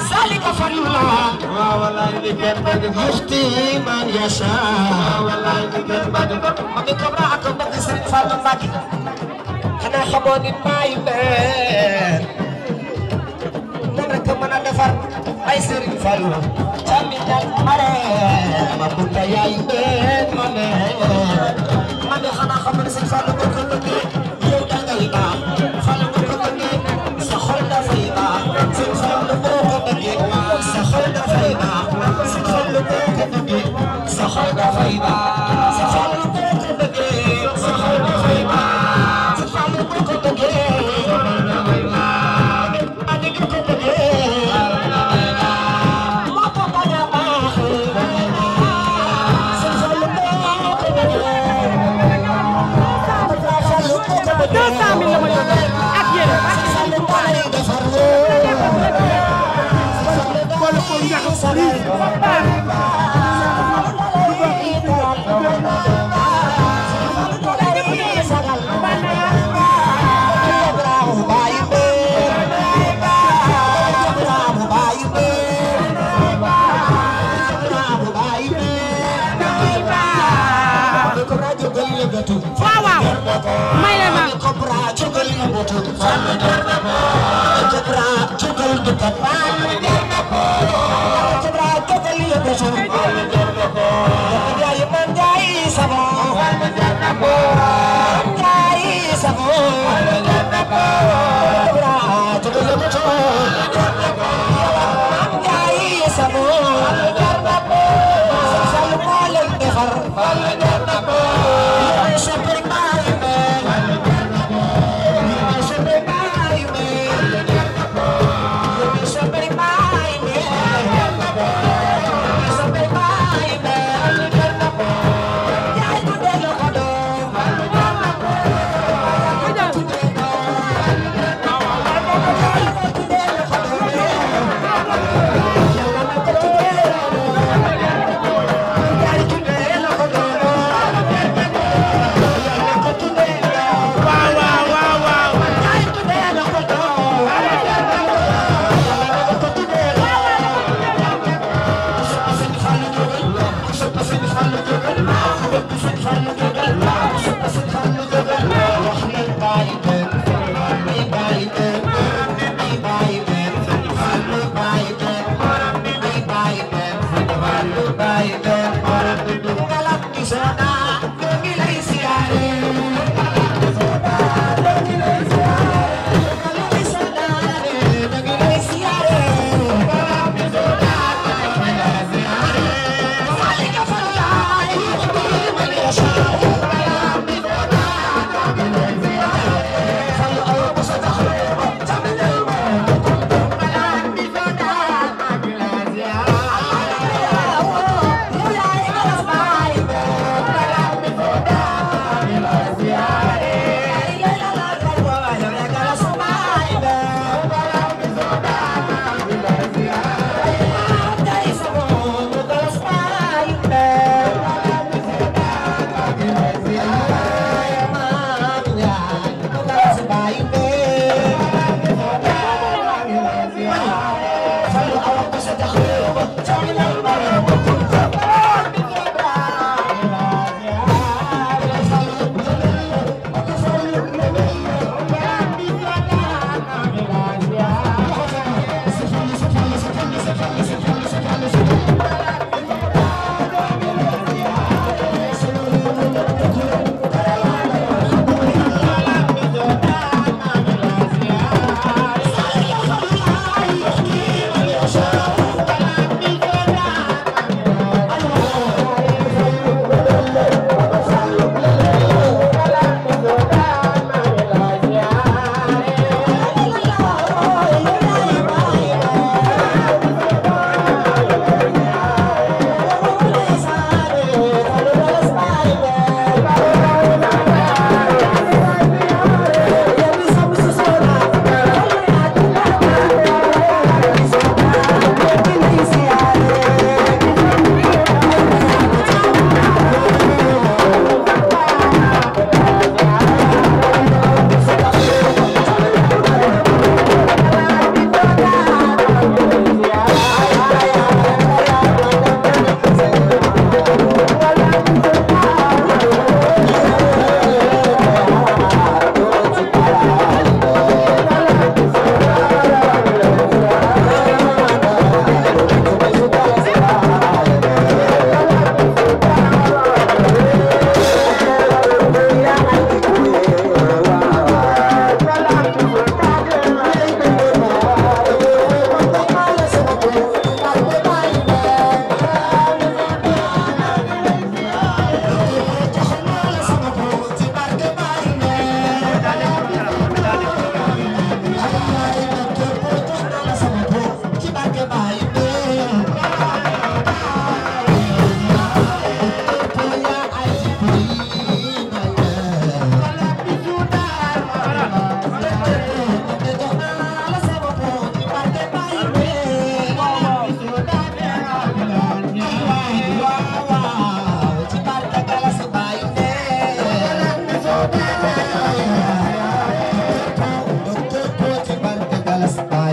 سالك فالله يفتي من يشاء من كبرعكم بقصر فالله أنا خبوني ما يبان نمرك من النفر أي سرين فالله جميل المرأة ما كنت يا يبان من خنا خمر سرين فالله بكل يودا غيبا فالله بكل سخرنا فيبا سخرنا فيبا سخرنا فيبا waaw may la ma Cobra jógal yëngatu Cobra jógal dëkkat Cobra jógal yëngatu Njaay man Njaay sabo Njaay sabo Cobra jógal yëngatu Njaay sabo Sal moo leen defar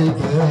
Thank you.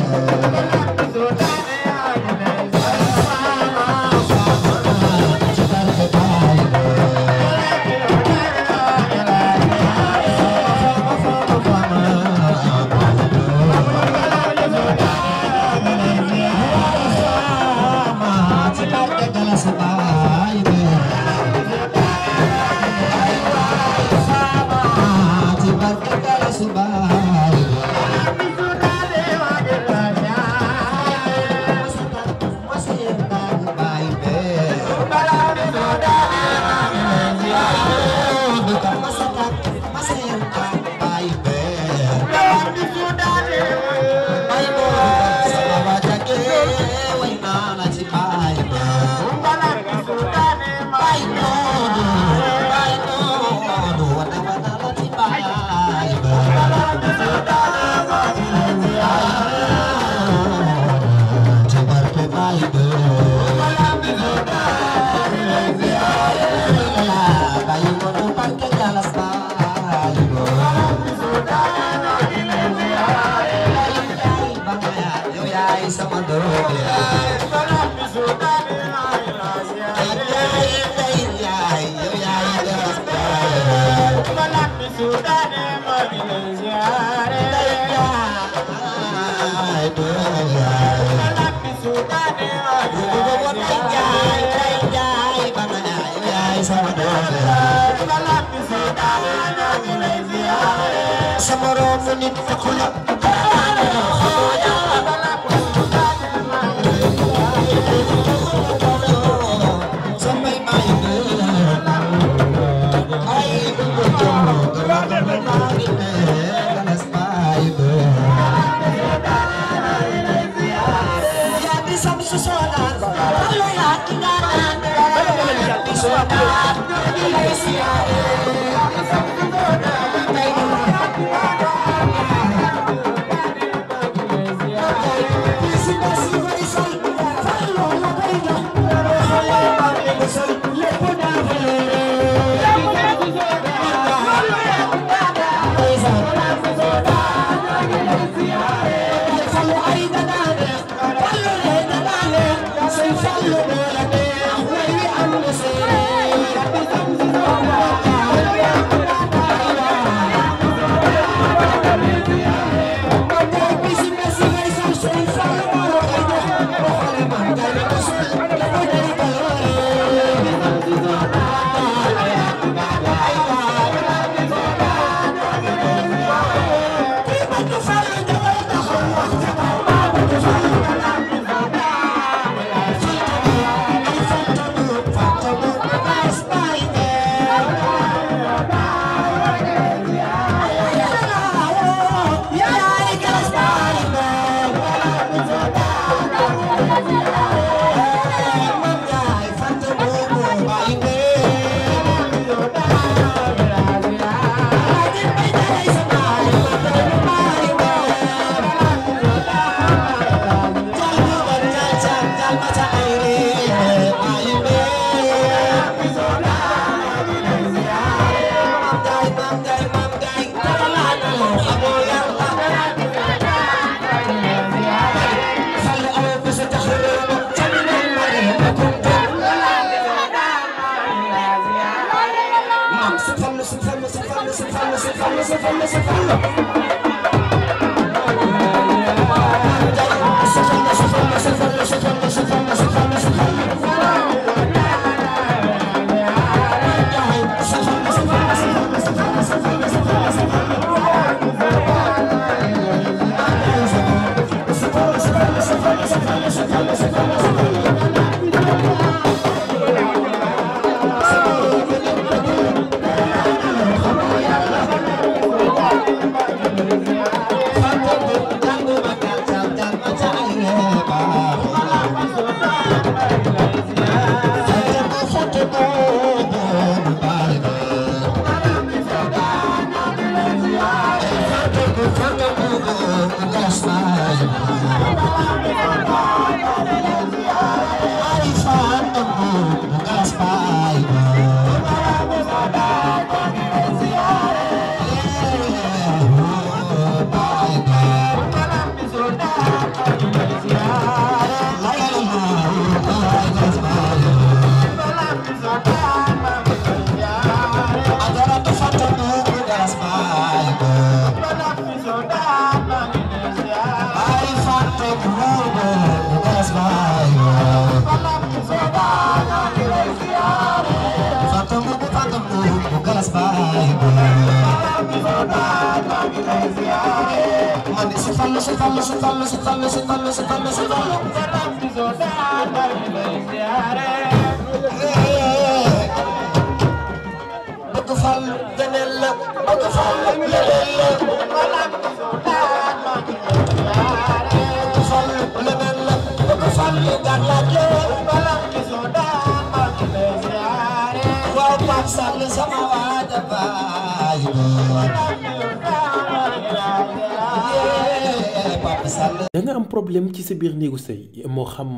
da nga am problème ci sa biir néegu sëy moo xam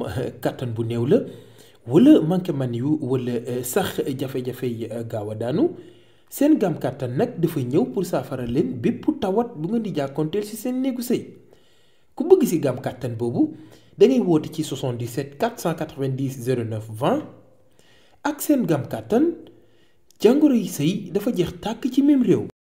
kattan bu néew la wala manqué man yu wala sax jafe-jafe yi gaaw a daanu seen gaam kattan nag dafa ñëw pour saafara leen bépp tawat bu nga di jàkkoonteel ci seen néegu sëy ku bëgg ci gaam kattan boobu da ngay woote ci 77 490 09 20 ak seen gaam kattan jàngoro yi sëy dafa jeex tàkk ci même réew.